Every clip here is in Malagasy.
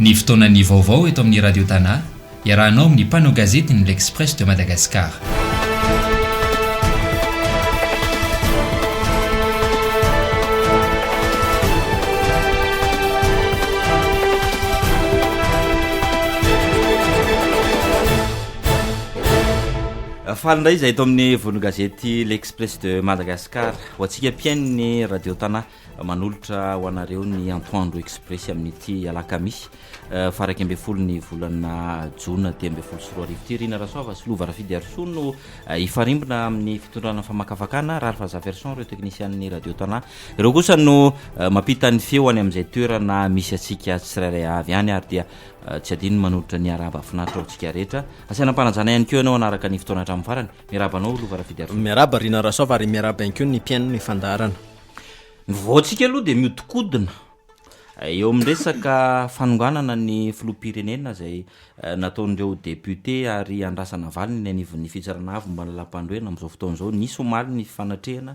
Ny fotoanan'ny vaovao eto amin'ny Radio Tana, iarahanao amin'ny mpanao gazetin'ny L'Express de Madagascar. Faly indray izahay eto amin'ny vono-gazety L'Express de Madagascar. Ho antsika mpihaino ny Radio Tana. Manolotra ho anareo ny Antoandro Express amin'ity alakamisy eh, faha 11 ny volana jona 2013 ity. Rina Rasoava sy Lova Rafidiarisoa no eh, hifarimbona amin'ny fitondrana famakafakana. Ralph Zaferson ireo teknisian'ny Radio Tana. Ireo kosa no eh, mampita ny feo any amin'izay toerana misy antsika tsirairay avy any ary dia tsy adino ny manolotra ny arahaba finaritra ho antsika rehetra. Asaina am-panajana ihany koa ianao hanaraka ny fotoana hatramin'ny farany. Miarahaba anao Lova Rafidiarisoa. Miarahaba Rina Rasoava ary miarahaba ihany koa ny mpihaino ny fandaharana. Ny vaovaontsika aloha dia mihodinkodina eo amin'ny resaka fanonganana ny filoham-pirenena izay nataon'ireo député ary andrasana valiny eny anivon'ny fitsarana avo momba ny lalàmpanorenana amin'izao fotoana izao. Nisy omaly ny fanatrehana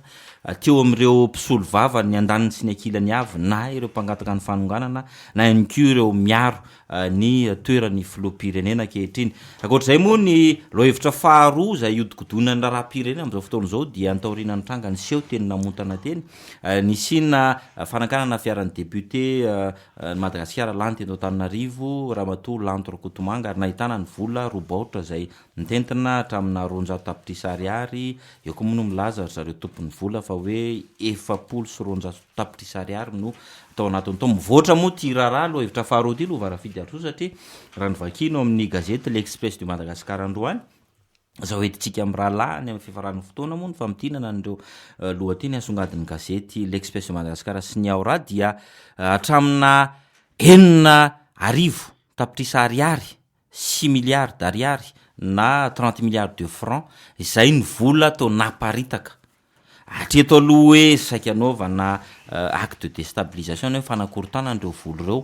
teo amin'ireo mpisolovava ny andaniny sy ny ankilany avy na ireo mpangataka ny fanonganana na ihany koa ireo miaro ny toeran'ny filoham-pirenena ankehitriny. Ankoatra izay moa ny lohahevitra faharoa izay ihodinkodinan'ny raharaham-pirenena amin'izao fotoana izao dia ny taorian'ny tranga niseho teny Namontana teny, nisiana fanakanana fiaran'ny député ny Madagasikara lany teto Antananarivo, Ramatoa Lanto Rakotomanga ary nahitana ny vola roa baoritra izay mitentina hatramina 200 tapitrisa ariary, eo koa moa no milaza ry zareo tompon'ny vola fa hoe 240 tapitrisa ariary no tao anatin'ny tao. Mivoatra moa ity raharaha lohahevitra faharoa ity Lova Rafidiarisoa satria raha ny vakiana ao amin'ny gazety L'Express du Madagascar androany, izao entintsika amin'ny rahalahy any amin'ny fifaran'ny fotoana moa ny famintinana an'ireo lohateny asongadin'ny gazety L'Express du Madagascar sy ny Aura dia hatramina 6000 tapitrisa ariary, six milliards d'ariary na trente milliards de francs, izay ny vola toa naparitaka. Hatreto aloha hoe saika anaovana acte de destabilisation na hoe fanakorontanana ireo vola ireo,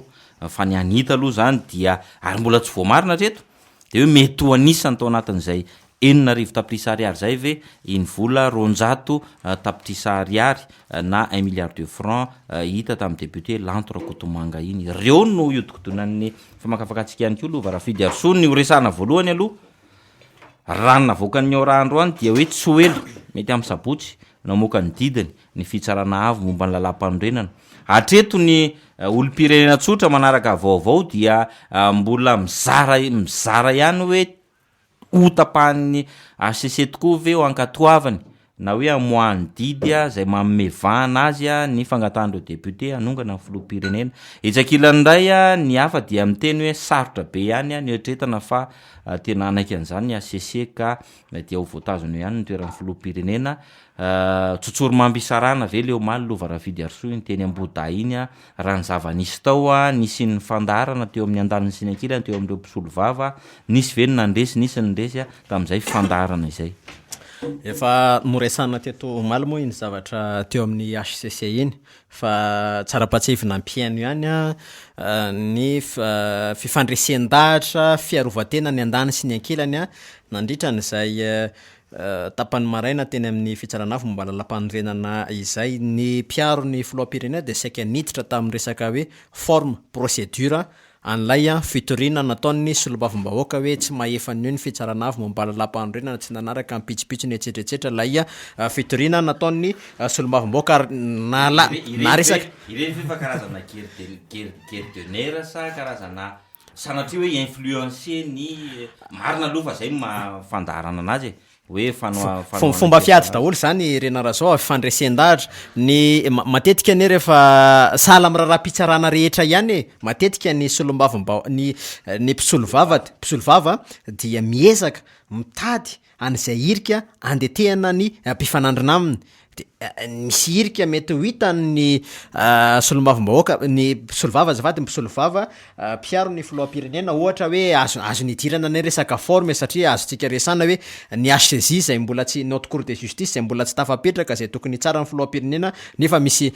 fa ny any hita aloha izany dia, ary mbola tsy voamarina hatreto, dia hoe mety ho anisany tao anatin'izay 6000 tapitrisa ariary izay ve iny vola 200 tapitrisa ariary na un milliard de francs hita tamin'ny député Lanto Rakotomanga iny. Ireo no ihodinkodinan'ny famakafakantsika ihany koa Lova Rafidiarisoa. Ny horesahana voalohany aloha, raha ny navoakan'ny Ora androany dia hoe tsy ho ela, mety amin'ny sabotsy, no hamoaka ny didiny ny Fitsarana Avo momba ny Lalàmpanorenana. Hatreto ny olom-pirenena tsotra manaraka vaovao dia mbola mizara mizara ihany hoe Ho tapahan'ny hcc tokoa ve ho ankatoaviny na hoe amoahany didy izay manome vahana azy ny fangatahan'ireo député hanongana ny filoham-pirenena? Etsy ankilany indray ny hafa dia miteny hoe sarotra be ihany ny eritreretana fa tena hanaiky an'izany ny hcc ka dia ho voatazona eo ihany ny toeran'ny filoham-pirenena. Tsotsorimamby isarahana ve le omaly Lova Rafidiarisoa iny teny Ambohidahy iny Raha ny zava-nisy tao, nisian'ny fandaharana teo amin'ny andaniny sy ny ankilany teo amin'ireo mpisolovava, nisy ve ny nandresy, nisy ny resy tamin'izay fandaharana izay. Efa noresahina teto omaly moa iny zavatra teo amin'ny hcc iny fa tsara ampahatsiahivina mpihaino ihany ny fifandresen-dahatra fiarovan-tena ny andaniny sy ny ankilany nandritra an'izay Tapany maraina teny amin'ny Fitsarana Avo momba ny Lalàmpanorenana izay, ny mpiaro ny filoham-pirenena dia saika niditra tamin'ny resaka hoe forme, procédure an'ilay fitoriana nataon'ny solombavambahoaka hoe tsy mahefa an'io ny Fitsarana Avo momba ny Lalàmpanorenana, tsy nanaraka ny pitsopitsony etsetra etsetra ilay fitoriana nataon'ny solombavambahoaka ary nala- naresaka. Ireny ve fa karazana guerre de guerre guerre de nerf sa karazana Sanatria hoe influencer ny, marina aloha fa zay no maha fandaharana anazy e, hoe fanoa- Fo- fomba fiady daholo zany Rena Razao a, fifandresen-dahatra, ny ma- matetika anie rehefa sahala amin'ny raharaham-pitsarana rehetra ihany e, matetika ny solombavambaho- ny ny mpisolovava mpisolovava dia miezaka mitady an'izay hirika andetehana ny mpifanandrina aminy, de misy hirika mety ho hitan'ny solombavambahoaka, ny mpisolovava azafady, ny mpisolovava mpiaro ny filoham-pirenena ohatra hoe azo azony idirana anie resaka forme satria azontsika resahana hoe ny HCJ izay mbola tsy, ny haute cour de justice izay mbola tsy tafapetraka izay tokony hitsara ny filoham-pirenena nefa misy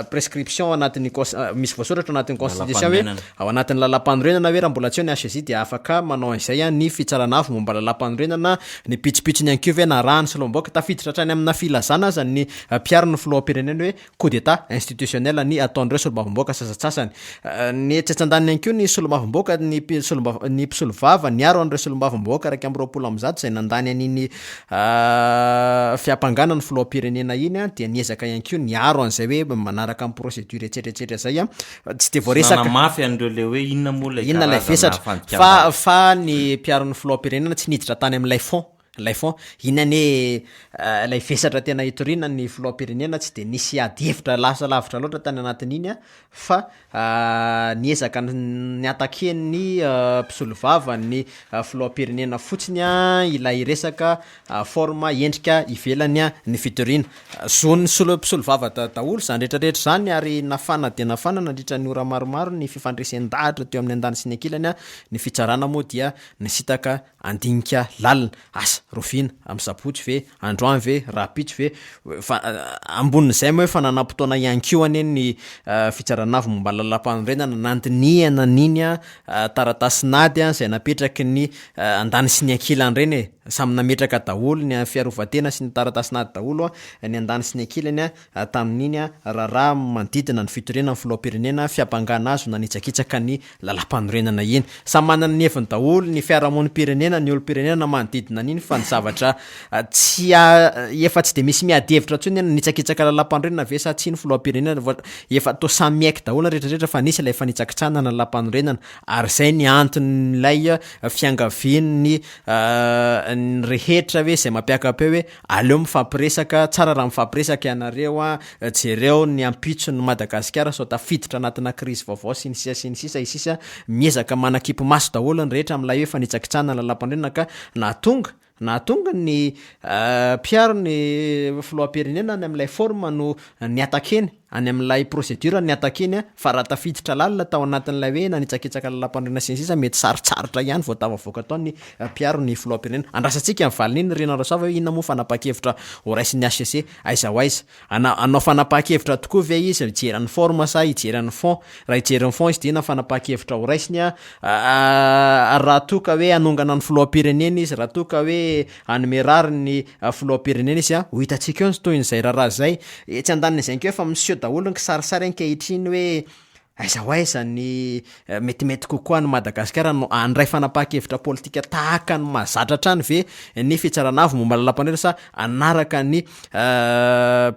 prescription ao anatin'ny cons- misy voasoratra ao anatin'ny constitution hoe Ao anatin'ny lalàmpanorenana hoe raha mbola tsy eo ny HCJ dia afaka manao an'izay ny fitsarana avo momba lalàmpanorenana, ny pitsopitsony ihany koa ve na arahany solombavambahoaka, tafiditra hatrany amina. filazana aza ny mpiaro ny filoham-pirenena hoe coup d'état institutionnel ny ataon'ireo solombavambahoaka sasantsasany. Ny etsy andaniny ihany koa ny solombavambahoaka, ny mpisolombava, ny mpisolovava niaro an'ireo solombavambahoaka 121 izay nandany an'iny fiampangana ny filoham-pirenena iny dia niezaka ihany koa niaro an'izay hoe manaraka ny procédure etsetra etsetra izay. Tsy dia Sy voaresaka. nanamafy an'ireo le hoe inona moa ilay Inona ilay karazana vesatra fa fandikan-dalàna. fa ny mpiaro ny filoham-pirenena tsy niditra tany amin'ilay fond. Ilay fond, iny anie ilay vesatra tena hitoriana ny filoham-pirenena tsy dia nisy ady hevitra lasa lavitra loatra tany anatin'iny an, fa niezaka ni-attaquer-n'ny mpisolovava ny filoham-pirenena fotsiny an ilay resaka forme endrika ivelany ny fitoriana. Zon'ny solo- mpisolovava daholo izany rehetra rehetra izany ary nafana dia nafana nandritra ny ora maromaro ny fifandresen-dahatra teo amin'ny andaniny sy ny ankilany an, ny fitsarana moa dia nisintaka Handinika lalina. Asa, rahoviana? Amin'ny sabotsy ve? Androany ve? Rahampitso ve? Fa ambonin'izay moa efa nanam-potoana ihany koa anie ny fitsarana avo momba ny lalàmpanorenana nandinihana an'iny taratasin'ady izay napetraky ny andaniny sy ny ankilany ireny e! Samy nametraka daholo ny fiarovan-tena sy ny taratasin'ady daholo ny andaniny sy ny ankilany tamin'iny raharaha manodidina ny fitoriana ny filoham-pirenena fiampangana azy ho nanitsakitsaka ny lalàmpanorenana iny. Samy manana ny heviny daholo ny fiarahamonim-pirenena, ny olom-pirenena manodidina an'iny fa ny zavatra tsy efa tsy dia misy miady hevitra intsony hoe nanitsakitsaka lalàmpanorenana ve sa tsia ny filoham-pirenena fa efa toa samy miaiky daholo ny rehetra rehetra fa nisy ilay fanitsakitsahana ny lalàmpanorenana ary izay ny anton'ilay fiangavian'ny ny rehetra hoe izay mampiaka-peo hoe Aleo mifampiresaka, tsara raha mifampiresaka ianareo an, jereo ny ampitson'i Madagasikara sao tafiditra anatina krizy vaovao sy ny sisa sy ny sisa isisa, miezaka manakipy maso daholo ny rehetra amin'ilay hoe fanitsakitsahana ny lalàmpanorenana ka nahatonga nahatonga ny mpiaro ny filoham-pirenena any amin'ilay forme no ni-attaquer-ny. Any amin'ilay procédure ny attaquer-ny fa raha tafiditra lalina tao anatin'ilay hoe nanitsakitsaka lalàmpanorenana sy ny sisa mety sarotsarotra ihany vao tafavoaka tao ny mpiaro ny filoham-pirenena. Andrasantsika ny valin'iny ry Rinarosava hoe inona moa fanapahan-kevitra ho raisin'ny HCC, aiza ho aiza. Hana- hanao fanapahan-kevitra tokoa ve izy hijery ny forme sa hijery ny fond? Raha hijery ny fond izy dia inona ny fanapahan-kevitra ho raisiny ary raha toa ka hoe hanongana ny filoham-pirenena izy, raha toa ka hoe Hanome rariny ny filoham-pirenena izy an! Ho hitantsika eo ny tohin'izay raharaha izay. Etsy andanin'izay ihany koa efa miseho daholo ny kisarisary ankehitriny hoe aiza ho aiza ny metimety kokoa an'i Madagasikara no handray fanapahan-kevitra politika tahaka ny mahazatra hatrany ve ny fitsarana avo momba ny lalàmpanorenana sa hanaraka ny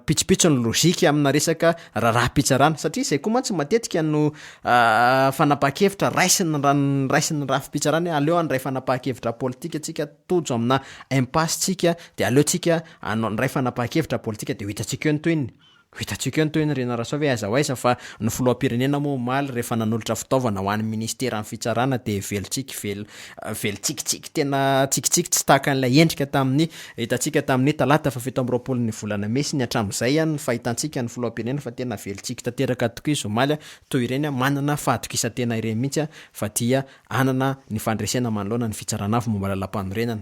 pitsopitsony lojika amina resaka raharaham-pitsarana satria izay koa mantsy matetika no fanapahan-kevitra raisin'ny raisin'ny rafi-pitsarana hoe aleo handray fanapahan-kevitra politika tsika tojo amina impasse tsika de aleo tsika hanao ndray fanapahan-kevitra politika de ho hitantsika eo ny tohiny, ho hitantsika eo ny tohiny ry Narasoa ve aiza ho aiza fa ny filoham-pirenena moa omaly rehefa nanolotra fitaovana ho an'ny ministeran'ny fitsarana de velon-tsiky vel- velon-tsikitsiky tena tsikitsiky tsy tahaka an'ilay endrika tamin'ny hitantsika tamin'ny talata faha 27 ny volana mey sy ny hatramin'izay ny fahitantsika ny filoham-pirenena fa tena velon-tsiky tanteraka tokoa izy omaly toy ireny manana fahatokisan-tena ireny mihitsy fa dia hanana ny fandresena manoloana ny fitsarana avo momba lalàmpanorenana.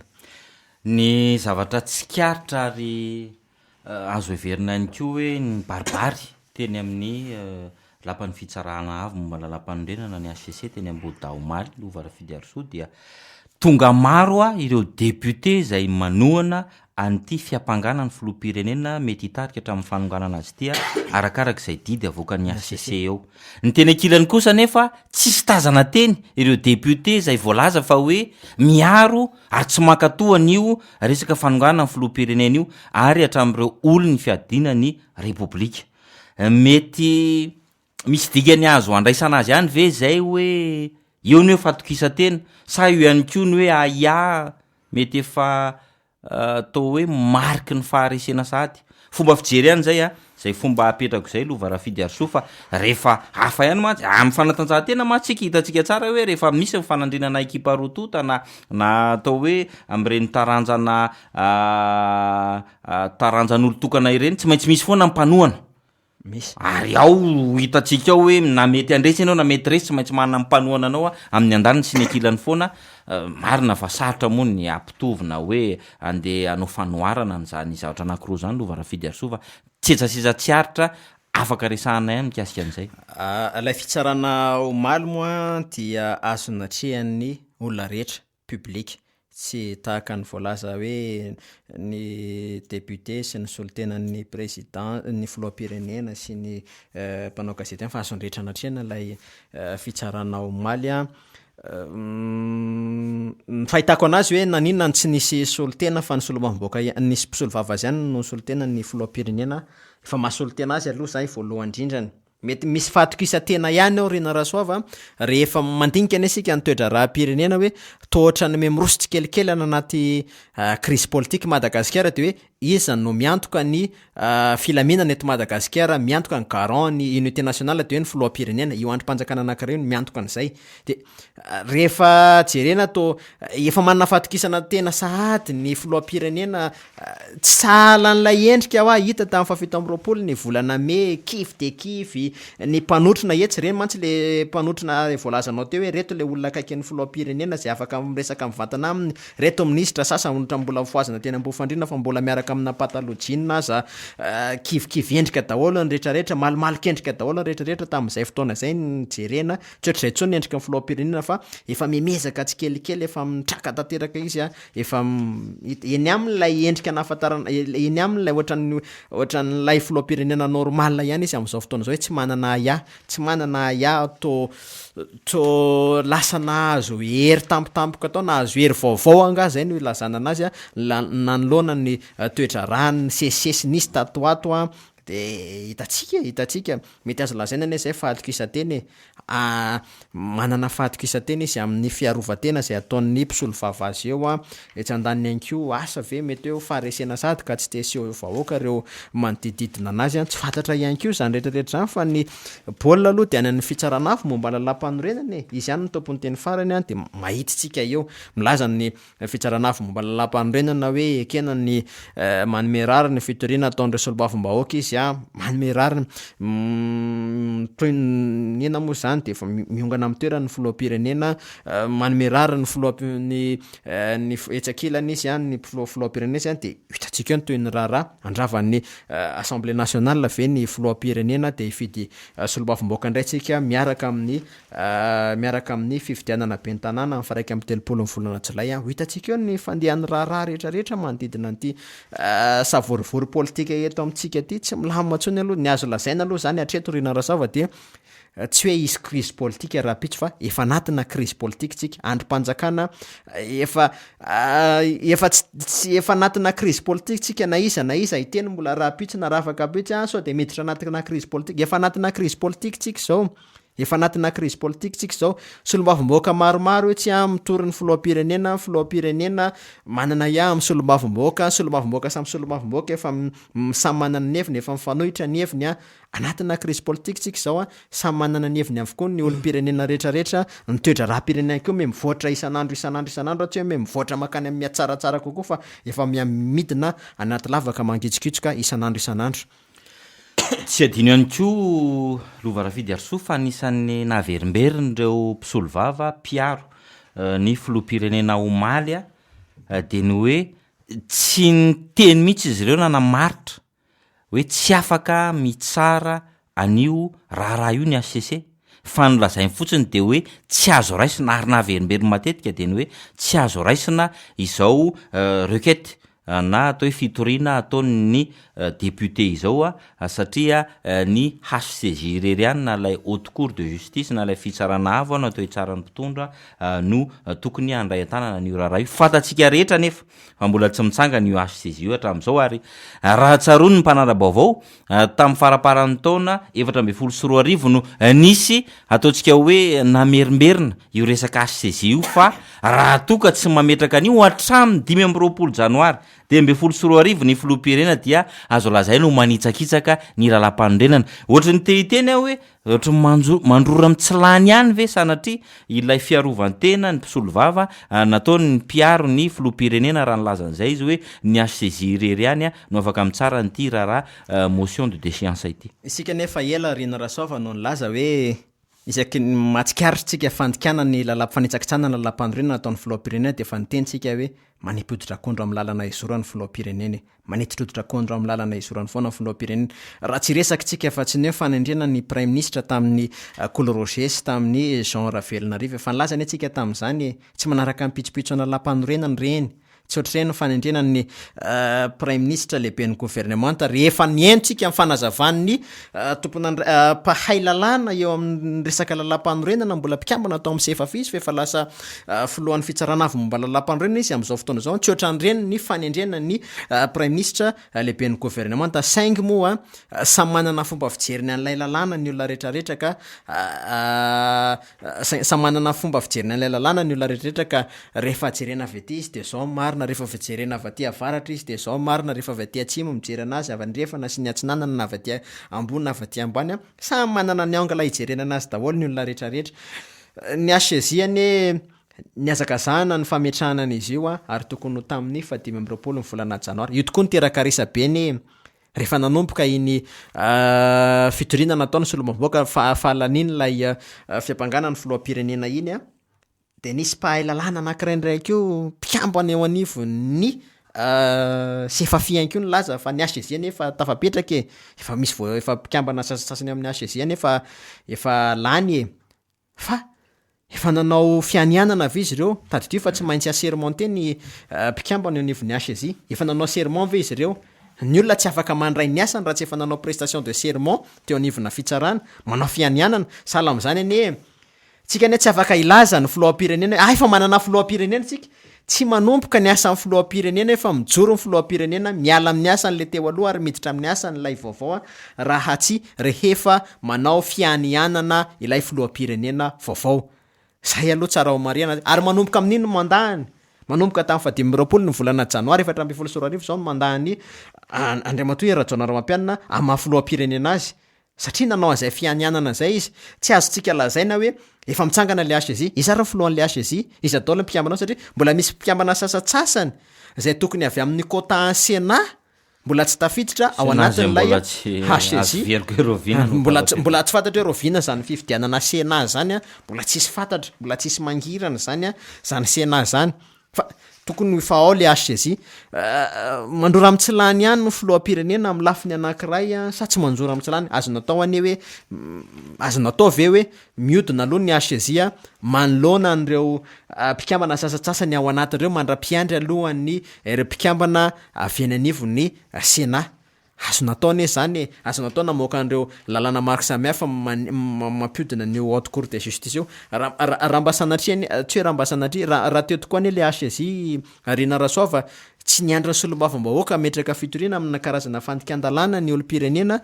Ny zavatra tsikaritra ary azo heverina ihany koa hoe nibaribary teny amin'ny lapan'ny fitsarana avo momba ny lalàmpanorenana ny hcc teny Ambohidahy omaly, Lova Rafidiarisoa, dia tonga maro ireo député izay manohana an'ity fiampangana ny filoham-pirenena mety hitarika hatramin'ny fanonganana azy ity arakaraka izay didy avoakan'ny hcc eo. Ny teny ankilany kosa anefa tsisy tazana teny ireo député izay voalaza fa hoe miaro ary tsy mankatoa an'io resaka fanonganana ny filoham-pirenena io ary hatramin'ireo olon'ny fiadiana ny repoblika. Mety misy dikany azo andraisana azy ihany ve izay hoe eo ny hoe fatokisan-tena sa eo ihany koa ny hoe ahiahy mety efa atao hoe mariky ny faharesena sahady. Fomba fijery ihany izay an, izay fomba apetrako izay Lova Rafidiarisoa fa rehefa hafa ihany mantsy, amin'ny fanatanjahantena mantsy tsika hitantsika tsara hoe rehefa misy ny fanandrinana ekipa roa tonta na na atao hoe amin'ireny taranjana taranjan'olon-tokana ireny tsy maintsy misy foana ny mpanohana. Misy. Ary ao ho hitantsika ao hoe na mety handresy ianao na mety resy tsy maintsy manana ny mpanohana anao amin'ny andaniny sy ny ankilany foana. Marina fa sarotra moa ny hampitovy na hoe andeha hanao fanoharana an'izany zavatra anankiroa izany Lova Rafidiarisoa fa tsetsasisa tsy aritra afaka resahana ihany mikasika an'izay. Ilay fitsarana omaly moa dia azo natrehan'ny olona rehetra, public. Tsy tahaka ny voalaza hoe ny député sy ny solontenan'ny président, ny filoham-pirenena sy ny mpanao gazety ihany fa azon'ny rehetra natrehina ilay fitsarana omaly. Ny fahitako anazy hoe naninona no tsy nisy solontena fa ny solombavambahoaka ihany, nisy mpisolovava azy ihany no nisolo-tena ny filoham-pirenena. Efa mahasolo-tena azy aloha zay voalohany indrindrany. Mety misy fahatokisan-tena ihany ao Rina Rasoava a, rehefa mandinika anie isika ny toe-draharaham-pirenena hoe toa ohatran'ny miha-miroso tsikelikely any anaty crise politique Madagasikara dia hoe iza no miantoka ny filaminana eto Madagasikara, miantoka ny garant ny unité nationale dia hoe ny filoham-pirenena, io andrim-panjakana anankiray io no miantoka an'izay. Dia rehefa jerena toa efa manana fahatokisana tena sahady ny filoham-pirenena, tsy sahala an'ilay endrika hoa hita tamin'ny fahafito amby 20 ny volana mey, kivy dia kivy ny mpanotrona etsy, ireny mantsy le mpanotrona voalazanao teo hoe ireto le olona akaikin'ny filoham-pirenena izay afaka miresaka mivantana aminy, ireto minisitra sasany ohatra mbola nofohazina teny ambony fandriana fa mbola miaraka amina pataloha jean aza, kivikivy endrika daholo ny rehetrarehetra, malomalok'endrika daholo ny rehetrarehetra tamin'izay fotoana izay no jerena. Tsy ohatr'izay intsony ny endriky ny filoham-pirenena fa efa mihemezaka tsikelikely, efa mitraka tanteraka izy a, efa eny aminy ilay endrika nahafantarana, eny aminy ilay ohatran'ny ohatran'ilay filoham-pirenena normal ihany izy amin'izao fotoana izao hoe tsy manana ahiahy, tsy manana ahiahy tô tô lasa nahazo hery tampotampoka tao, nahazo hery vaovao angaha zay no ilazana anazy a, la- nanoloana ny toe-draharaha nisesisesy nisy tato ho ato a, De hitantsika e, hitantsika, mety azo lazaina anie zay fahatokisan-tena e, manana fahatokisan-tena izy amin'ny fiarovan-tena zay ataon'ny mpisolovava azy eo an, etsy andaniny ihany koa asa ve mety hoe faharesena sady ka tsy te hiseho vahoaka ireo manodidididina anazy an, tsy fantatra ihany koa izany rehetra rehetra izany fa ny baolina aloha de any amin'ny fitsarana avo momba ny lalàmpanorenana e, izy ihany no tompon'ny teny farany an, de mahitsy tsika eo, milaza ny Fitsarana avo momba ny lalàmpanorenana hoe ekena ny manome rariny ny fitoriana ataon'ireo solombavambahoaka izy an, manome rariny toy ny inona moa izany dia efa miongana amin'ny toerany ny filoham-pirenena, manome rariny ny filoha ny ny etsy ankilany izy an, ny filoha filoham-pirenena izy an, dia hitantsika eo ny tohin'ny raharaha, handrava ny assemblée nationale ve ny filoham-pirenena dia hifidy solombavambahoaka indray tsika miaraka amin'ny Miaraka amin'ny fifidianana ben'ny tanàna amin'ny faha 31 ny volana jolay, ho hitantsika eo ny fandehan'ny raharaha rehetrarehetra manodidina an'ity savorovoro politika eto amintsika ity. Tsy milamina intsony aloha, ny azo lazaina aloha izany hatreto ry Narasava dia tsy hoe hisy crise politika rahampitso fa efa anatina crise politika isika, andrim-panjakana efa efa tsy tsy efa anatina crise politika tsika na iza na iza hiteny mbola rahampitso na rahafakampitso sao dia miditra anatina crise politika, efa anatina crise politika tsika izao. Efa anatina krizy politika tsika izao. Solombavambahoaka maromaro etsy an, mitory ny filoham-pirenena, filoham-pirenena manana ahiahy amin'ny solombavambahoaka, solombavambahoaka samy solombavambahoaka efa samy manana ny heviny, efa mifanohitra ny heviny an. Anatina krizy politika tsika izao an, samy manana ny heviny avokoa ny olom-pirenena rehetrarehetra, ny toe-draharaham-pirenena ihany koa miha mivoatra isan'andro isan'andro isan'andro, tsy hoe miha mivoatra mankany amin'ny mihatsaratsara kokoa fa efa miha midina anaty lavaka mangitsokitsoka isan'andro isan'andro. Tsy adino ihany koa Lova Rafidiarisoa fa anisan'ny nahaverimberiny ireo mpisolovava mpiaro ny filoham-pirenena omaly dia ny hoe tsy niteny mihitsy izy ireo nanamaritra hoe tsy afaka mitsara an'io raharaha io ny hcc fa ny lazainy fotsiny dia hoe tsy azo raisina ary nahaverimberiny matetika dia ny hoe tsy azo raisina izao requête na atao hoe fitoriana ataon'ny député izao satria ny HCJ irery ihany na ilay haute cour de justice na ilay fitsarana avo na atao hoe tsaran'ny mpitondra no tokony handray an-tanana an'io raharaha io. Fantatsika rehetra anefa fa mbola tsy mitsangana io HCJ io hatramin'izao ary raha tsaroan'ny mpanara-baovao tamin'ny faramparan'ny taona 2014 no nisy ataontsika hoe namerimberina io resaka HCJ io fa raha toa ka tsy mametraka an'io hatramin'ny 25 janoary 2015 ny filoham-pirenena dia azo lazaina ho manitsakitsaka ny lalàmpanorenana. Ohatry ny te hiteny aho hoe Ohatry ny manjo, mandrora mitsilany ihany ve sanatria ilay fiarovan-tena ny mpisolovava nataon'ny mpiaro ny filoham-pirenena raha nilaza an'izay izy hoe ny HCJ irery ihany no afaka mitsara an'ity raharaha motion de déchéance ity. Isika anefa ela ry Nirasoava no nilaza hoe. Isaky ny mahatsikaritra tsika fandikana ny lalàm fanitsakitsahana ny lalàmpanorenana ataon'ny filoham-pirenena dia efa niteny tsika hoe manipy hoditra akondro amin'ny lalana izorany ny filoham-pirenena e! Manititra hoditra akondro amin'ny lalana izorany foana ny filoham-pirenena. Raha tsy hiresaka tsika fa tsy ny hoe fanendrena ny praiminisitra tamin'ny Kolo Roger sy tamin'ny Jean Ravelonarivo. Efa nilaza anie tsika tamin'izany e! Tsy manaraka ny pitsopitson'ny lalàmpanorenana ireny. Tsy ohatr'ireny ny fanendrena ny praiminisitra lehiben'ny governemanta. Rehefa nihaino tsika ny fanazavan'ny tompon'andra- mpahay lalàna eo amin'ny resaka lalàmpanorenana, mbola mpikambana tao amin'ny SeFaFi izy fa efa lasa filohan'ny fitsarana avo momba ny lalàmpanorenana izy amin'izao fotoana izao. Tsy ohatran'ireny ny fanendrena ny praiminisitra lehiben'ny governemanta. Saingy moa samy manana ny fomba fijeriny an'ilay lalàna ny olona rehetrarehetra ka Samy manana ny fomba fijeriny an'ilay lalàna ny olona rehetrarehetra ka rehefa jerena avy aty izy dia izao ny marina, rehefa avy jerena avy aty avaratra izy dia izao ny marina, rehefa avy aty atsimo mijery anazy avy andrefana sy ny atsinanana na avy aty ambony na avy aty ambany an, samy manana ny angle hijerena anazy daholo ny olona rehetrarehetra. Ny HCJ anie nihazakazahana ny fametrahana an'izy io an, ary tokony ho tamin'ny fahadimy amby 20 ny volana janoary. Io tokoa niteraka resabe anie. Rehefa nanomboka iny fitoriana nataon'ny solombavambahoaka fa fahalanian'ilay fiampangana ny filoham-pirenena iny dia nisy mpahay lalàna anankiray indray koa mpikambana eo anivon'ny SeFaFi ihany koa nilaza fa ny HCJ anie efa tafapetraka e, efa misy voa- efa mpikambana sasasasany amin'ny HCJ anie efa efa lany e. Fa efa nanao fianianana ve izy ireo? Tadidio fa tsy maintsy assermenté ny mpikambana eo anivon'ny HJ. Efa nanao serment ve izy ireo? Ny olona tsy afaka mandray ny asany raha tsy efa nanao prestation de serment teo anivona fitsarana. Manao fianianana. Sahala amin'izany anie, tsika anie tsy afaka hilaza ny filoham-pirenena hoe, ah efa manana filoham-pirenena tsika. Tsy manomboka ny asan'ny filoham-pirenena efa mijoro ny filoham-pirenena, miala amin'ny asany ilay teo aloha ary miditra amin'ny asany ilay vaovao raha tsy rehefa manao fianianana ilay filoham-pirenena vaovao. Izay aloha tsara ho marihana ary manomboka amin'iny ny mandat-ny. Manomboka tamin'ny fahadimy amby 20 ny volana janoary 2014 izao ny mandat-n'i Andriamatoa Hery Rajaonarimampianina amin'ny maha filoham-pirenena azy. Satria nanao an'izay fianianana izay izy. Tsy azontsika lazaina hoe efa mitsangana ilay HJ. Iza ary ny filohan'ilay HJ? Iza daholo ny mpikambana ao? Satria mbola misy mpikambana sasantsasany izay tokony avy amin'ny quota an'ny Sénat mbola tsy tafiditra ao Sénat izay anatin'ilay mbola tsy HJ. azo veriko hoe rahoviana no Mbola tsy tafiditra. mbola tsy fantatra hoe rahoviana izany fifidianana Sénat izany an, mbola tsisy fantatra, mbola tsisy mangirana izany an, izany Sénat izany. Fa tokony ho efa ao le HCJ. Mandrora amin'ny tsy lany ihany ny filoham-pirenena amin'ny lafiny anankiray sa tsy manjora amin'ny tsy lany? Azony atao anie hoe, azony atao ve hoe mihodina aloha ny HCJ manoloana an'ireo mpikambana sasantsasany ao anatin'ireo mandra-piandry aloha ny ireo mpikambana avy eny anivon'ny Sénat? Azo natao anie izany e! Azo natao namoaka an'ireo lalàna maro samihafa mampiodina an'io Haute Cour de Justice io. Raha raha mba sanatria anie, tsy hoe raha mba sanatria, raha raha teo tokoa anie ilay HCJ Rina Rasoava, tsy niandry ny solombavambahoaka hametraka fitoriana amina karazana fandikan-dalàna ny olom-pirenena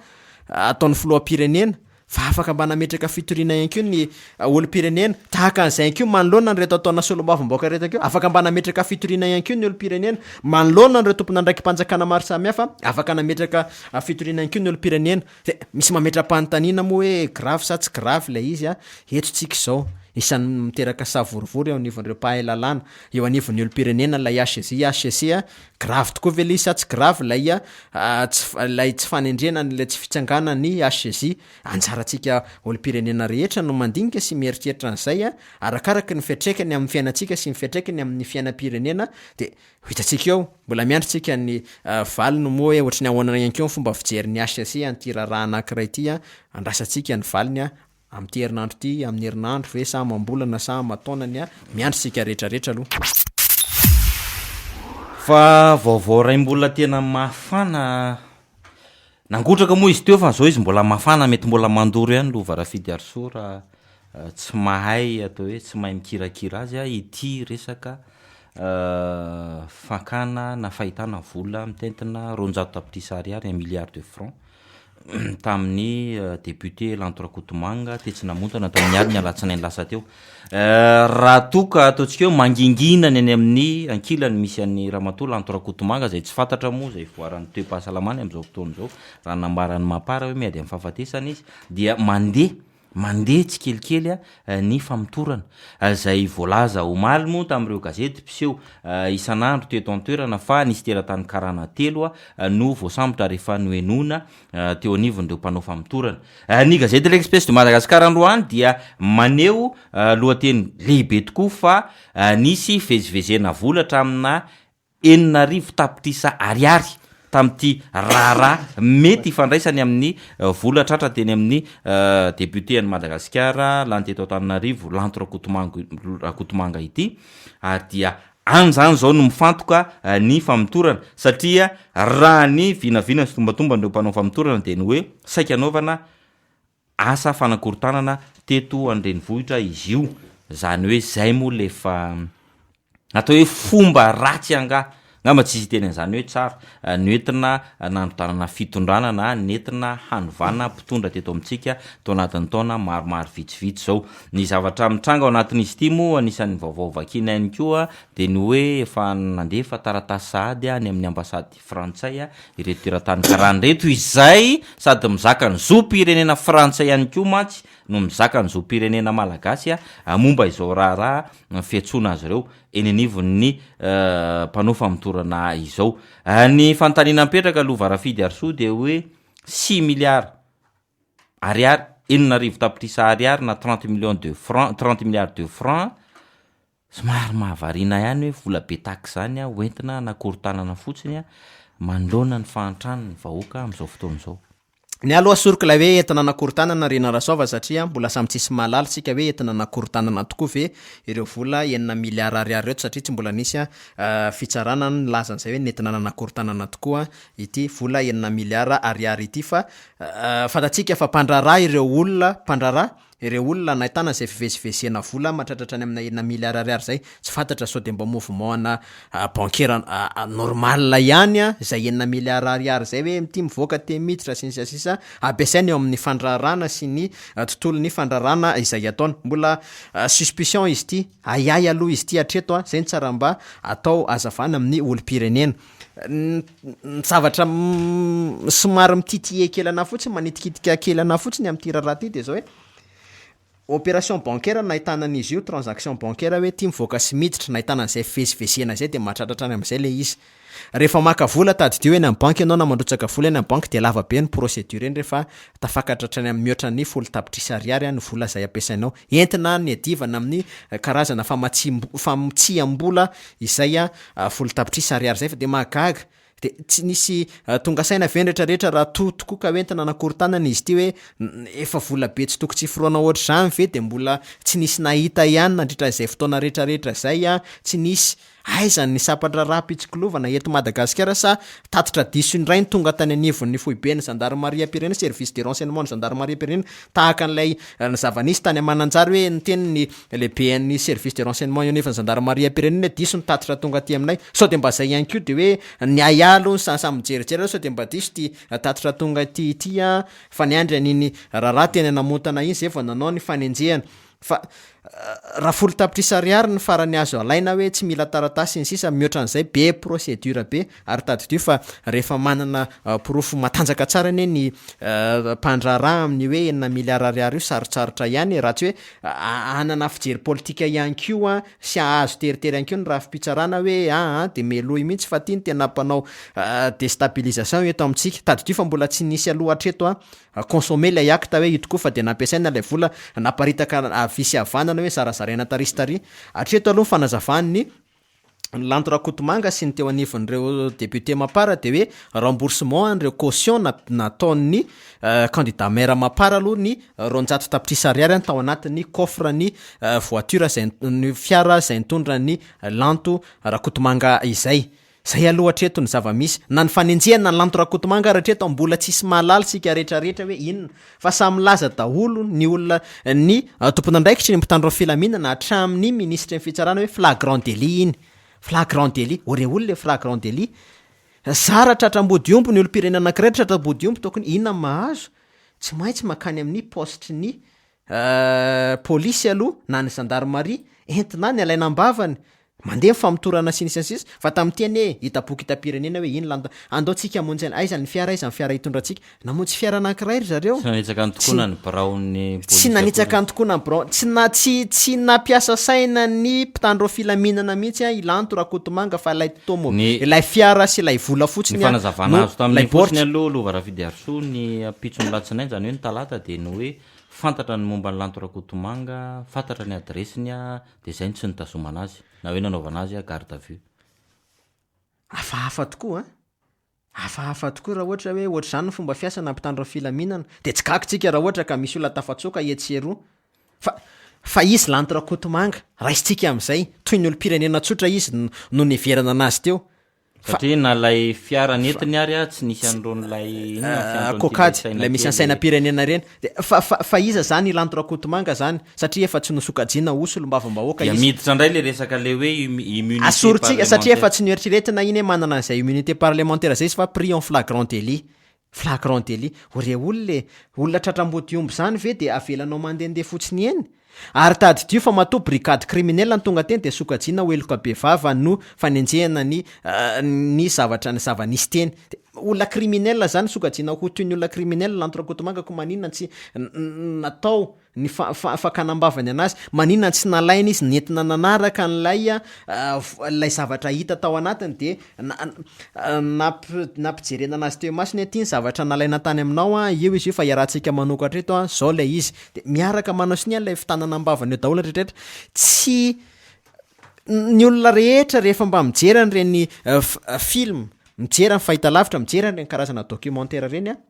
ataon'ny filoham-pirenena. Fa afaka mba nametraka fitoriana ihany koa ny olom-pirenena. Tahaka an'izay ihany koa manoloana an'ireto ataona solombavambahoaka ireto ihany koa, afaka mba nametraka fitoriana ihany koa ny olom-pirenena. Manoloana an'ireo tompon'andraiki-panjakana maro samihafa, afaka nametraka fitoriana ihany koa ny olom-pirenena. Dia misy mametra-panontaniana moa hoe grave sa tsy grave ilay izy an? Eto tsika izao, isan'ny miteraka savorovoro eo anivon'ireo mpahay lalàna, eo anivon'ny olom-pirenena ilay HCJ, HCC an, Grave tokoa ve ilay izy sa tsy grave ilay tsy ilay tsy fanendrena ilay tsy fitsanganan'ny HCJ? Anjarantsika olom-pirenena rehetra no mandinika sy mieritreritra an'izay arakaraky ny fiantraikany amin'ny fiainantsika sy ny fiantraikany amin'ny fiainam-pirenena dia ho hitantsika eo. Mbola miandry tsika ny valiny moa hoe ohatry ny ahoana ihany koa ny fomba fijerin'ny HCC an'ity raharaha anankiray ity, andrasantsika ny valiny Amin'ity herinandro ity, amin'ny herinandro ve sa amam-bolana sa aman-taonany a? Miandry isika rehetra rehetra aloha. Fa vaovao iray mbola tena mafana, nangotraka moa izy teo fa zao izy mbola mafana, mety mbola mandoro ihany Lova Rafidiarisoa raha tsy mahay atao hoe tsy mahay mikirakira azy ity resaka fakana na fahitana vola mitentina 200 tapitrisa ariary, un milliard de francs. tamin'ny député Lanto Rakotomanga tetsy Namontana tamin'ny alin'ny alatsinainy lasa teo. Raha toa ka ataontsika hoe mangingina ny any amin'ny ankilany misy an'i Ramatoa Lanto Rakotomanga izay tsy fantatra moa izay fivoaran'ny toe-pahasalamany amin'izao fotoana izao, raha nambaran'ny Mapar hoe miady amin'ny fahafatesana izy dia mandeha. Mandeha tsikelikely ny famotorana, izay voalaza omaly moa tamin'ireo gazety mpiseho isan'andro teto an-toerana fa nisy teratany karana telo no voasambotra rehefa nohenoina teo anivon'ireo mpanao famotorana. Ny gazety L'Express de Madagascar androany dia maneho lohateny lehibe tokoa fa nisy fivezivezena vola hatraminà 6000 tapitrisa ariary tamin'ity raharaha mety ifandraisany amin'ny vola tratra teny amin'ny député an'i Madagasikara lany teto Antananarivo Lanto Rakotomanga ity ary dia any izany izao no mifantoka ny famotorana satria raha ny vinavina sy tombantomban'ireo mpanao famotorana dia ny hoe saika hanaovana asa fanakorontanana teto an-drenivohitra izy io, zany hoe zay moa le fa atao hoe fomba ratsy angaha, angamba tsisy hiteny an'izany hoe tsara, noentina nandrodanana fitondrana na nentina hanovana mpitondra teto amintsika tao anatin'ny taona maromaro vitsivitsy zao. Ny zavatra mitranga ao anatin'izy ity moa anisan'ny vaovao vakiana ihany koa dia ny hoe efa nandefa taratasy sahady any amin'ny ambasady frantsay ireto teratany karana ireto izay sady mizaka ny zom-pirenena frantsay ihany koa mantsy no mizaka ny zom-pirenena malagasy momba izao raharaha fiantsoana azy ireo eny anivon'ny mpanao famotorana izao. Ny fanontaniana mipetraka aloha Varafidy Harisoa dia hoe six milliards ariary, 6000 tapitrisa ariary na trente millions de francs, trente milliards de francs, Somary mahavariana ihany hoe vola be tahaka izany hoentina hanakorontanana fotsiny manoloana ny fahantran'ny vahoaka amin'izao fotoana izao. Ny ahy aloha asoriko ilay hoe entina hanakorontanana ry Narasoava satria mbola samy tsisy mahalala isika hoe entina hanakorontanana tokoa ve ireo vola enina miliara ariary ireto satria tsy mbola nisy fitsarana nilaza an'izay hoe nentina nanakorontanana tokoa ity vola enina miliara ariary ity fa fantatsika fa mpandraharaha ireo olona mpandraharaha Ireo olona nahitana izay fivezivezena vola mahatratra hatrany amina enina miliara ariary izay, tsy fantatra sao dia mba mouvement ana bancaire normal ihany izay enina miliara ariary izay hoe ity mivoaka ity miditra sy ny sisa sy ny sisa ampiasaina eo amin'ny fandraharahana sy ny tontolon'ny fandraharahana izay ataony. Mbola suspicion izy ity, ahiahy aloha izy ity hatreto, izay no tsara mba atao hazavana amin'ny olom-pirenena. Ny zavatra somary mititiller kely anah fotsiny, manitikitika kely anah fotsiny amin'ity raharaha ity de zao hoe, opération bancaire no nahitana an'izy io, transaction bancaire hoe ity mivoaka sy miditra, nahitana an'izay fivezivezena izay de mahatratra hatrany amin'izay le izy. Rehefa maka vola tadidio eny amin'ny banky ianao na mandrotsaka vola eny amin'ny banky de lava be ny procédure eny rehefa tafakatra hatrany amin'ny mihoatra ny folo tapitrisa ariary ny vola izay ampiasainao entina niadivana amin'ny karazana famatsiam- famotsiam-bola izay folo tapitrisa ariary izay fa dia mahagaga dia tsy nisy tonga saina ve ny rehetra rehetra raha toa tokoa ka hoe entina hanakorontanana izy ity hoe efa vola be tsy toko tsy forohana ohatr'izany ve dia mbola tsy nisy nahita ihany nandritra izay fotoana rehetra rehetra izay tsy nisy Aiza ny sampan-draharaham-pitsikilovana eto Madagasikara sa tatitra diso indray no tonga tany anivon'ny foiben'ny zandarimariam-pirenena, service de renseignement ny zandarimariam-pirenena, tahaka an'ilay ny zava-nisy tany Mananjary hoe niteny ny lehiben'ny service de renseignement eo anivon'ny zandarimariam-pirenena hoe diso ny tatitra tonga aty aminay. Sao dia mba izay ihany koa dia hoe ny ahiahy aloha ny samy mijerijery aloha sao dia mba diso ity tatitra tonga aty ity fa niandry an'iny raharaha teny Namontana iny izay vao nanao ny fanenjehana. Fa raha folo tapitrisa ariary ny farany azo alaina hoe tsy mila taratasy sy ny sisa, mihoatra an'izay be procédure be, ary tadidio fa rehefa manana porofo matanjaka tsara anie ny mpandraharaha amin'ny hoe enina miliara ariary io sarotsarotra ihany e, raha tsy hoe hanana fijery politika ihany koa sy hahazo teritery ihany koa ny rafi-pitsarana hoe aa dia melohy mihitsy fa ity no tena mpanao destabilisation eto amintsika, tadidio fa mbola tsy nisy aloha hatreto an. Consommer ilay acte hoe io tokoa fa dia nampiasaina ilay vola naparitaka havia sy havanana hoe zarazaraina tary sy tary. Hatreto aloha ny fanazavan'ny Lanto Rakotomanga sy ny teo anivon'ireo député Mapar dia hoe remboursement an'ireo caution nataon'ny candidat maire Mapar aloha ny 200 tapitrisa ariary tao anatin'ny coffre ny voiture izay ny fiara izay nitondra ny Lanto Rakotomanga izay. Zay aloha hatreto ny zava-misy. Na ny fanenjehana an'i Lanto Rakotomanga ary hatreto mbola tsisy mahalala isika rehetra rehetra hoe inona. Fa samy milaza daholo ny olona ny tompon'andraikitry ny mpitandro ny filaminana hatramin'ny minisitry ny fitsarana hoe flagrant délit iny. Flagrant délit. O rey olona e flagrant délit. Zara tratra ambodiomby ny olom-pirenena anankiray tratra ambodiomby tokony inona no mahazo? Tsy maintsy mankany amin'ny paositry ny polisy aloha na ny zandarimaria entina any alaina am-bavany. Mandeha ny famotorana sy ny sy ny sisa fa tamin'ity anie hita boky hitam-pirenena hoe iny lany andao tsika hamonjy an aiza ny fiara aiza ny fiara hitondra antsika namonjy fiara anankiray ry zareo Tsy nanitsaka ny tsy tokoana ny biraon'ny tsy polisy akory nanitsaka izy. ny tokoana ny birao tsy na tsy tsy nampiasa saina ny mpitandro filaminana mihitsy an i Lanto Rakotomanga fa ilay tomo Ny ilay fiara sy ilay vola ny fotsiny an fanazavana no azo tamin'iny ilay fotsiny baoritra. aloha Lova Rafidiarisoa ny ampitson'ny latsinainy izany hoe ny talata dia ny hoe fantatra ny momba an'i Lanto Rakotomanga, fantatra ny adiresiny Dia izay no tsy nitazomana azy, na hoe nanaovana azy garde à vue. Hafahafa tokoa an! Hafahafa tokoa raha ohatra hoe ohatr'izany ny fomba fiasana mpitandro ny filaminana. Dia tsy gaga tsika raha ohatra ka misy olona tafatsoaka etsy sy eroa. Fa fa izy Lanto Rakotomanga, raisintsika amin'izay, toy ny olom-pirenena tsotra izy no niheverana anazy teo. Fa Satria na ilay fiara nentiny ary a, tsy nisy an'irony ilay inona ny fiantso an'ity ilay Kokajy, saina ilay misy ny kely. sainam-pirenena ireny. Dia fa fa fa iza izany i Lanto Rakotomanga izany? Satria efa tsy nosokajiana ho solombavambahoaka Dia izy. miditra indray ilay resaka ilay hoe immunité Asorintsika, satria efa parlementaire. tsy noeritreretina iny hoe manana an'izay immunité parlementaire izay izy fa pris en flagrant délit. Flagrant délit. O re olona e! Olona tratra ambodiomby izany ve dia avelanao mandehandeha fotsiny eny? Ary tadidio fa matoa brigade criminelle no tonga teny dia sokajiana ho heloka bevava no fanenjehana ny ny zavatra ny zava-nisy teny. Dia olona criminel zany sokajiana ho toy ny olona criminel Lanto Rakotomanga ko maninona tsy natao ny fakana am-bavany anazy, maninona tsy nalaina izy nentina nanaraka an'ilay ilay zavatra hita tao anatiny dia nampijerena anazy teo imasony hoe ity ny zavatra nalaina tany aminao an, io izy io fa iarahantsika manokatra eto an, zao ilay izy, dia miaraka manao sonia ilay fitanana am-bavany eo daholo ny rehetra rehetra, tsy ny olona rehetra rehefa mba mijery an'ireny film, mijery ny fahitalavitra, mijery an'ireny karazana documentaire ireny an,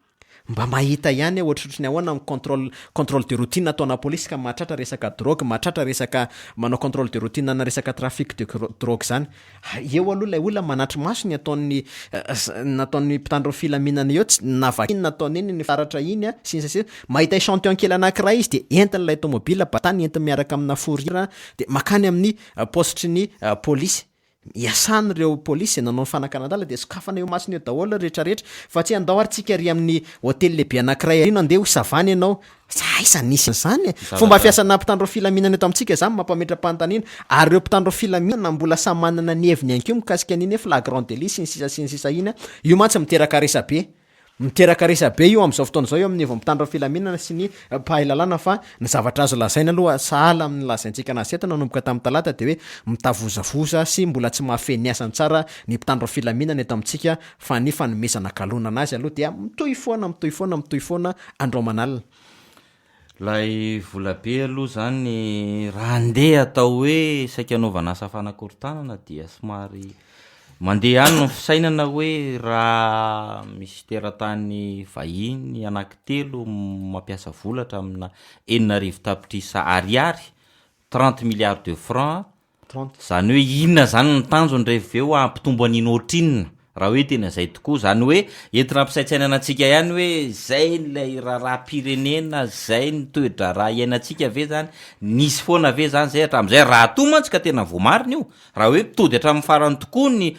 Mba mahita ihany aho ohatrohatry ny ahoana ny contrôle contrôle de routine ataona polisy ka mahatratra resaka drogue, mahatratra resaka manao contrôle de routine ana resaka trafic de drogue zany. Eo aloha ilay olona manatri-maso ny ataon'ny nataon'ny mpitandro ny filaminana eo, tsy navakiany nataony iny ny fitaratra iny a, sy ny sisa sy ny sisa. Mahita échantillon kely anankiray izy dia entiny ilay tomobile, batany entiny miaraka amina fourrière dia makany amin'ny paositry ny polisy. Iasany ireo polisy izay nanao ny fanakanan-dalana dia sokafana eo imasony eo daholo ny rehetrarehetra fa tsy andao ary tsika ary amin'ny hotely lehibe anankiray ary no andeha ho savana ianao. Aiza nisy an'izany e? Fomba fiasana mpitandro filaminana eto amintsika izany mampametra-panontaniana ary ireo mpitandro filaminana mbola samy manana ny heviny ihany koa mikasika an'iny hoe flagrant délit sy ny sisa sy ny sisa iny. Io mantsy miteraka resa-be. Miteraka resa-be io amin'izao fotoana izao eo amin'ny anivon'ny mpitandro ny filaminana sy ny mpahay lalàna fa ny zavatra azo lazaina aloha sahala amin'ny lazaintsika anazy teto nanomboka tamin'ny talata dia hoe mitavozavoza sy mbola tsy mahafehy ny asany tsara ny mpitandro ny filaminana eto amintsika fa ny fanomezana galona anazy aloha dia mitohy foana mitohy foana mitohy foana andro aman'alina. Ilay volabe aloha izany raha andeha atao hoe saika hanaovana asa fanakorontanana dia somary mandeha ihany ny fisainana hoe raha misy teratany vahiny anankitelo mampiasa vola hatramina 6000 tapitrisa ariary, trente milliards de francs, 30. Zany hoe inona zany ny tanjony rehefa avy eo hampitombo an'iny ohatrinona raha hoe tena izay tokoa, zany hoe entina hampisaintsainana antsika ihany hoe zay ilay raharaham-pirenena, zay ny toe-draharaha iainantsika ve zany, nisy foana ve zany zay hatramin'izay, raha toa mantsy ka tena voamarina io, raha hoe tody hatramin'ny farany tokoa ny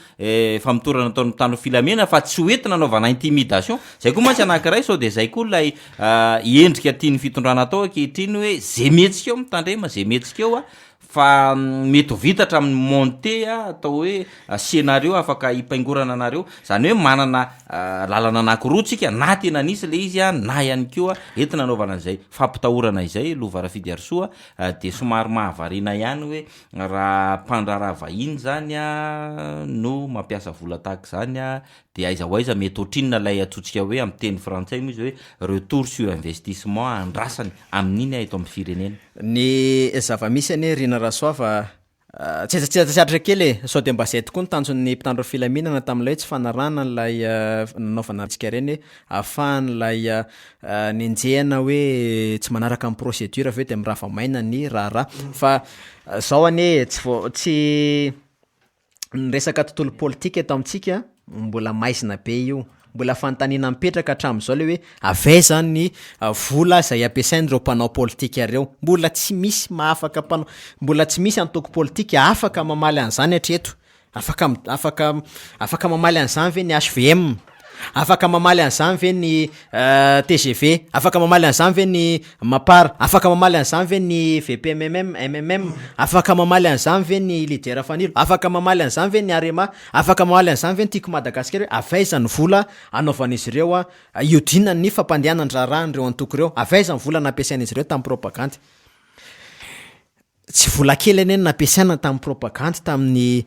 famotorana ataon'ny mpitandro ny filaminana fa tsy ho entina anaovana intimidation, zay koa mantsy anankiray sao de zay koa ilay endrika tian'ny fitondrana atao ankehitriny hoe ze mihetsika eo mitandrema, ze mihetsika eo a, Fa mety ho vita hatramin'ny monter atao hoe scenario afaka hipaingorana anareo. Izany hoe manana lalana anankiroa tsika na tena nisy ilay izy na ihany koa entina anaovana an'izay fampitahorana izay Lova Rafidiarisoa dia somary mahavariana ihany hoe raha mpandraharaha vahiny izany no mampiasa vola tahaka izany dia aiza ho aiza mety ohatrinona ilay antsointsika hoe amin'ny teny frantsay moa izy hoe retour sur investissement andrasany amin'iny eto amin'ny firenena. Ny zava-misy anie Rina Rasoava tsy tsy tsy aritra kely e, sao dia mba izay tokoa ny tanjon'ny mpitandro ny filaminana tamin'ilay tsy fanarahana an'ilay nanaovana antsika ireny hoe ahafahan'ilay nenjehina hoe tsy manaraka ny procédure avy eo dia mirava maina ny raharaha fa zao anie tsy vao tsy Ny resaka tontolo politika eto amintsika mbola maizina be io, mbola fanontaniana mipetraka hatramin'izao le hoe avy aiza ny vola izay ampiasain'ireo mpanao politika ireo, mbola tsy misy mahafaka mpanao, mbola tsy misy antoko politika afaka mamaly an'izany hatreto, afaka afaka afaka mamaly an'izany ve ny HVM? Afaka mamaly an'izany ve ny tgv? Afaka mamaly an'izany ve ny Mapar? Afaka mamaly an'izany ve ny VPMM, MMM? Afaka mamaly an'izany ve ny Leader Fanilo? Afaka mamaly an'izany ve ny Arema? Afaka mamaly an'izany ve ny Tiako Madagasikara hoe avy aiza ny vola anaovan'izy ireo hiodinan'ny fampandehanan-draharahan'ireo antoko ireo? Avy aiza ny vola nampiasain'izy ireo tamin'ny propagandy? Tsy vola kely anie no nampiasaina tamin'ny propagandy tamin'ny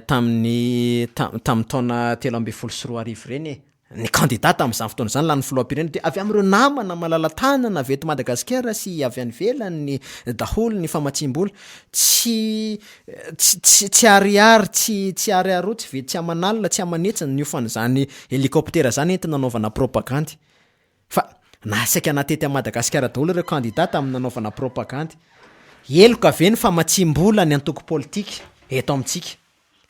tamin'ny tamin'ny taona 2013 ireny e. Ny kandida tamin'izany fotoana izany lany filoham-pirenena dia avy amin'ireo namana malala-tanana avy eto Madagasikara sy avy any ivelany daholo ny famatsiam-bola. Tsy tsy tsy tsy ariary tsy tsy ariary tsy ve tsy aman'alina tsy aman'hetsiny ny hofan'izany hélicoptère izany entina anaovana propagandy. Fa na saika natety an'i Madagasikara daholo ireo kandida tamin'ny nanaovana propagandy. Heloka ve ny famatsiam-bola ny antoko politika eto amintsika?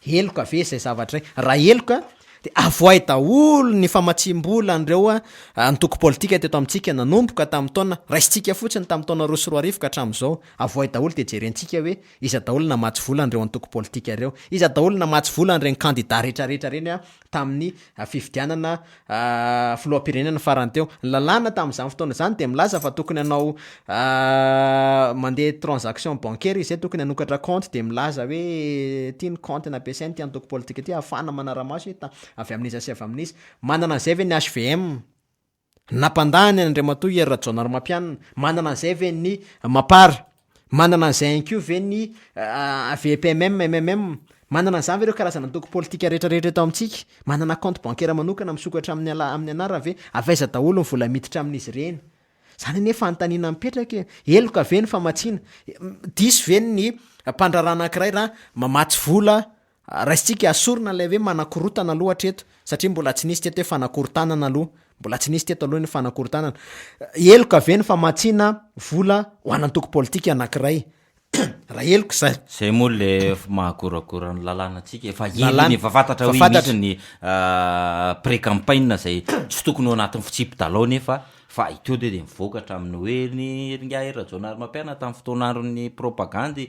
Heloka ve izay zavatra izay? Raha heloka dia avoahy daholo ny famatsiam-bola an'ireo antoko politika teto amintsika nanomboka tamin'ny taona, raisintsika fotsiny tamin'ny taona 2002 ka hatramin'izao. Avoahy daholo dia jerentsika hoe iza daholo namatsy vola an'ireo antoko politika ireo? Iza daholo namatsy vola an'ireny kandida rehetrarehetra ireny tamin'ny fifidianana filoham-pirenena farany teo. Ny lalàna tamin'izany fotoana izany dia milaza fa tokony hanao mandeha transaction bancaire izy zay, tokony hanokatra compte dia milaza hoe ity ny compte nampiasainy ity antoko politika ity ahafahana manara-maso hoe avy amin'iza sy avy amin'iza. Manana an'izay ve ny HVM? Nampandany an' Andriamatoa Hery Rajaonarimampianina. Manana an'izay ve ny Mapar? Manana an'izay ihany koa ve ny VPMM, MMM? Manana an'izany ve ireo karazana antoko politika rehetra rehetra eto amintsika? Manana compte bancaire manokana misokatra amin'ny ala- amin'ny anarany ve? Avy aiza daholo ny vola miditra amin'izy ireny? Izany anie fanontaniana mipetraka e! Heloka ve ny famatsiana? Diso ve ny mpandraharaha anankiray raha mamatsy vola Raisintsika asorina ilay hoe manakorontana aloha hatreto, satria mbola tsy nisy teto hoe fanakorontanana aloha, mbola tsy nisy teto aloha ny fanakorontanana. Heloka ve ny famatsiana vola ho an'antoko politika anankiray? Raha heloka izay. Zay moa le mahagoragora ny lalànantsika, efa ela iny efa fantatra hoe misy ny pré-campagne zay tsy tokony ao anatin'ny fitsipi-dalao nefa fa ito de mivoaka hatramin'ny hoe ny ry ingahy Rajaonarimampianina tamin'ny fotoan'andron'ny propagandy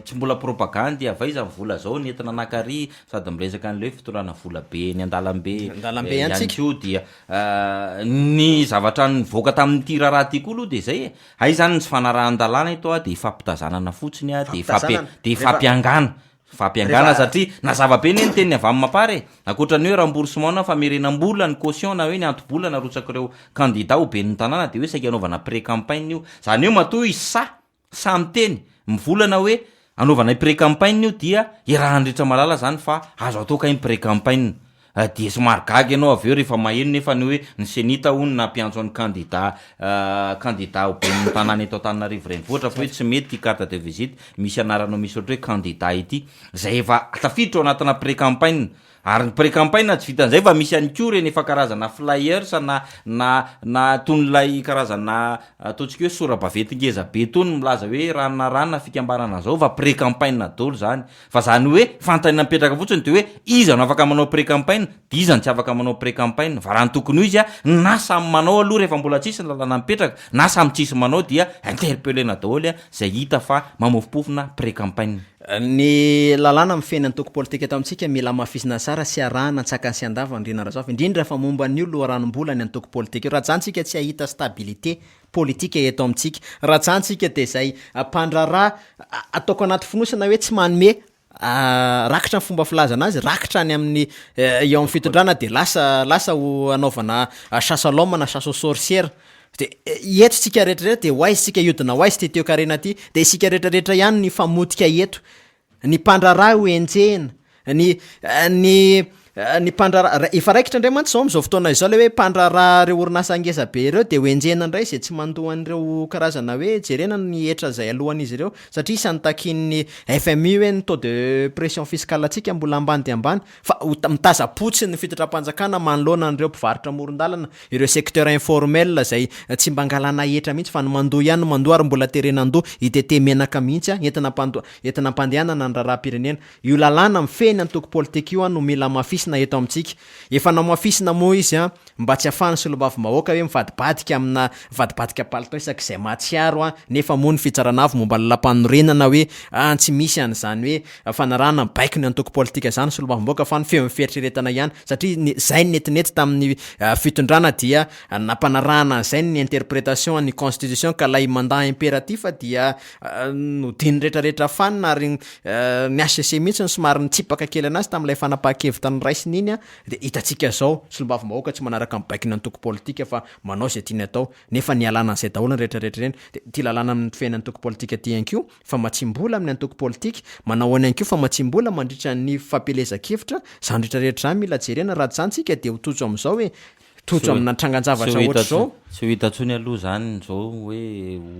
Tsy mbola propagandy avy aiza ny vola zao nentina nakary sady miresaka an'ilay hoe fitondrana vola be eny an-dalambe An-dalambe ihany ihany tsika. koa dia ny zavatra nivoaka tamin'ity raharaha ity koa aloha dia izay e, hay izany ny tsy fanarahan-dalàna eto a dia ifampitazanana fotsiny a dia ifampi- Ifampitazanana. dia Rehefa- ifampiangana, ifampiangana Rehefa- satria nazava be anie ny teniny avy amin'ny Mapar e, ankoatra ny hoe remboursement na famerenam-bola ny caution na hoe ny anto-bola narotsak'ireo kandida ho ben'ny tanàna dia hoe saika hanaovana pré-campagne io, izany hoe matoa izy sahy Sahy miteny, mivolana hoe anaovanay pré-campagne io dia iarahan'ny rehetra mahalala zany fa azo atao kay ny pré-campagne. Dia somary gaga ianao avy eo rehefa maheno nefa ny hoe ny Cenit hono nampiantso an'ny kandida kandida ho ben'ny tanàna eto Antananarivo renivohitra fa hoe tsy mety ity carte de visite misy anaranao misy ohatra hoe kandida ity izay efa tafiditra ao anatina pré-campagne. Ary ny pré-campagne tsy vitan'izay fa misy ihany koa ireny efa karazana flyers na na na tony ilay karazana ataontsika hoe sora-baventy ngeza be tony milaza hoe ranona ranona fikambanana zao fa pré-campagne daholo zany. Fa zany hoe fanontaniana mipetraka fotsiny de hoe iza no afaka manao pré-campagne de iza no tsy afaka manao pré-campagne. Fa raha ny tokony ho izy a, na samy manao aloha rehefa mbola tsisy ny lalàna mipetraka na samy tsisy manao dia interpeller-na daholo zay hita fa mamofompofona pré-campagne. Ny lalàna mifehy ny antoko politika eto amintsika mila hamafisina tsara sy arahana antsakany sy andavany Rina Razafy, indrindra fa momba an'io loharanom-bola ny antoko politika io. Raha zany tsika tsy hahita stabilité politika eto amintsika. Raha zany tsika dia izay mpandraharaha ataoko anaty fonosana hoe tsy manome rakitra ny fomba filazana azy, rakitra any amin'ny eo amin'ny fitondrana dia lasa lasa ho anaovana chasse à l'homme na chasse aux sorcières. De eto tsika rehetra rehetra de ho aiza tsika hiodina ho aiza ty toekarena ty? De isika rehetra rehetra ihany no hifamotika eto. Ny mpandraharaha ho enjehina, ny ny ny mpandraharaha, efa raikitra indray mantsy zao am'zao fotoana izao le hoe mpandraharaha reo orinasa ngeza be ireo de ho enjehina indray zay tsy mandoa an'ireo karazana hoe jerena ny hetra zay alohan'izy ireo satria isan'ny takian'ny FMI hoe ny taux de pression fiscale antsika mbola ambany dia ambany. Fa ho mitazam-potsiny ny fitondram-panjakana manoloana an'ireo mpivarotra amoron-dalana, ireo secteur informel izay tsy mba angalana hetra mihitsy fa ny mandoa ihany no mandoa ary mbola terena handoa hitete menaka mihitsy entina ampandoa entina ampandehanana ny raharaham-pirenena. Io lalàna mifehy ny antoko politika io no mila hamafisina. hamafisina eto amintsika. Efa namafisina moa izy an, mba tsy afahan'ny solombavambahoaka hoe mivadibadika amina mivadibadika palitao isak'izay mahatsiaro an, nefa moa ny fitsarana avo momba ny lalàmpanorenana hoe an tsy misy an'izany hoe fanarahana ny baiko ny antoko politika izany solombavambahoaka fa ny feon'ny fieritreretana ihany satria ny izay netinety tamin'ny fitondrana dia nampanarahana an'izay ny interpretation ny constitution ka ilay mandat imperatif dia nodin'ny retraretra fanina ary ny HCC mihitsy no somary nitsipaka kely anazy tamin'ilay fanapahan-kevitra noraisiny iny dia hitantsika izao solombavambahoaka tsy manaraka ny baikon'ny antoko politika fa manao izay tiany atao nefa nialana an'izay daholo ny retraretra ireny dia ity lalàna mifehy ny antoko politika ity ihany koa famatsiam-bola amin'ny antoko politika, manao ahoana ihany koa famatsiam-bola mandritra ny fampielezan-kevitra, izany retraretra izany mila jerena raha tsy izany tsika dia ho tojo amin'izao e, tojo amina trangan-javatra ohatr'izao. Tsy ho hita intsony aloha izany izao hoe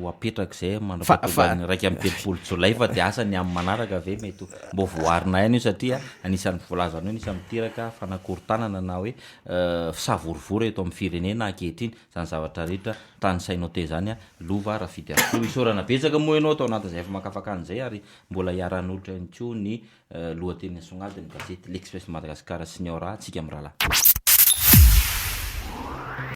ho apetraka izay mandra-pahatongan'ny 31 jolay fa dia asa ny amin'ny manaraka ve mety ho mbo voaarina ihany io satria anisan'ny voalazanao anisan'ny miteraka fanakorontanana na hoe fisavorovoro eto amin'ny firenena ankehitriny izany zavatra rehetra tanisainao teo izany Lova Rafidiarisoa. Isaorana betsaka moa ianao tao anatin'izay famakafakana izay ary mbola hiara-hanolotra ihany koa ny lohateny asongadin'ny gazety L'Express de Madagascar sy ny Ao Raha, Tsika Mirahalahy.